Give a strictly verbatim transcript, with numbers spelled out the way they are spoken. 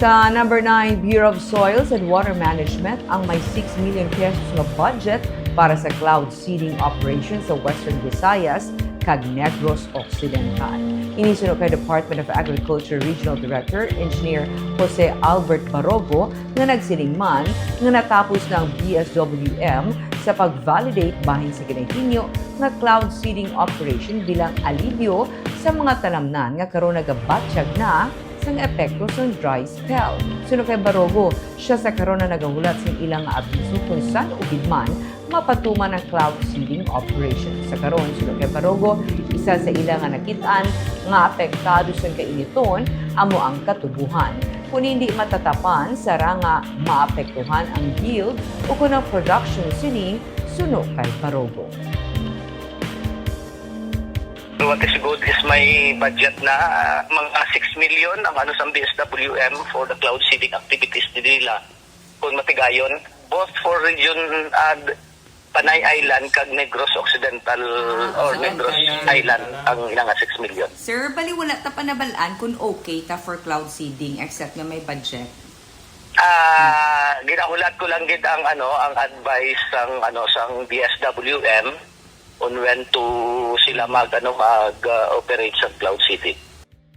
Sa number nine, Bureau of Soils and Water Management ang may six million pesos nga budget para sa cloud seeding operation sa Western Visayas kag Negros Occidental. Ini suno kay Department of Agriculture Regional Director Engineer Jose Albert Barogo, nga nagsiling man nga natapos na ang B S W M sa pag-validate bahin sa ginahinyo nga cloud seeding operation bilang alibyo sa mga talamnan nga karon nagabatyag na sang epekto sang dry spell. Suno kay Barogo, siya sa karon na nagahulat sang ilang nga abiso kung san-o gid man mapatuman ang cloud seeding operation. Sa karon, suno kay Barogo, isa sa ila nga nakit-an nga apektado sang kainiton amo ang katubohan. Kun hindi matatapan, sara nga maapektuhan ang yield o kon ang production sini, suno kay Barogo. So what is good is may budget na, ah, mga six million ang ano sa B S W M for the cloud seeding activities ni nila kung matigayon, both for region, ah, Panay Island kag Negros Occidental or Negros Island ang ila nga six million. Sir, bali wala ta pa nabal-an kung okay ta for cloud seeding except nga may budget. Ah, ginahulat ko lang gid ang ano, ang advice sang ano, sang B S W M on when to sila mag ano, mag ah, operate sa cloud seeding.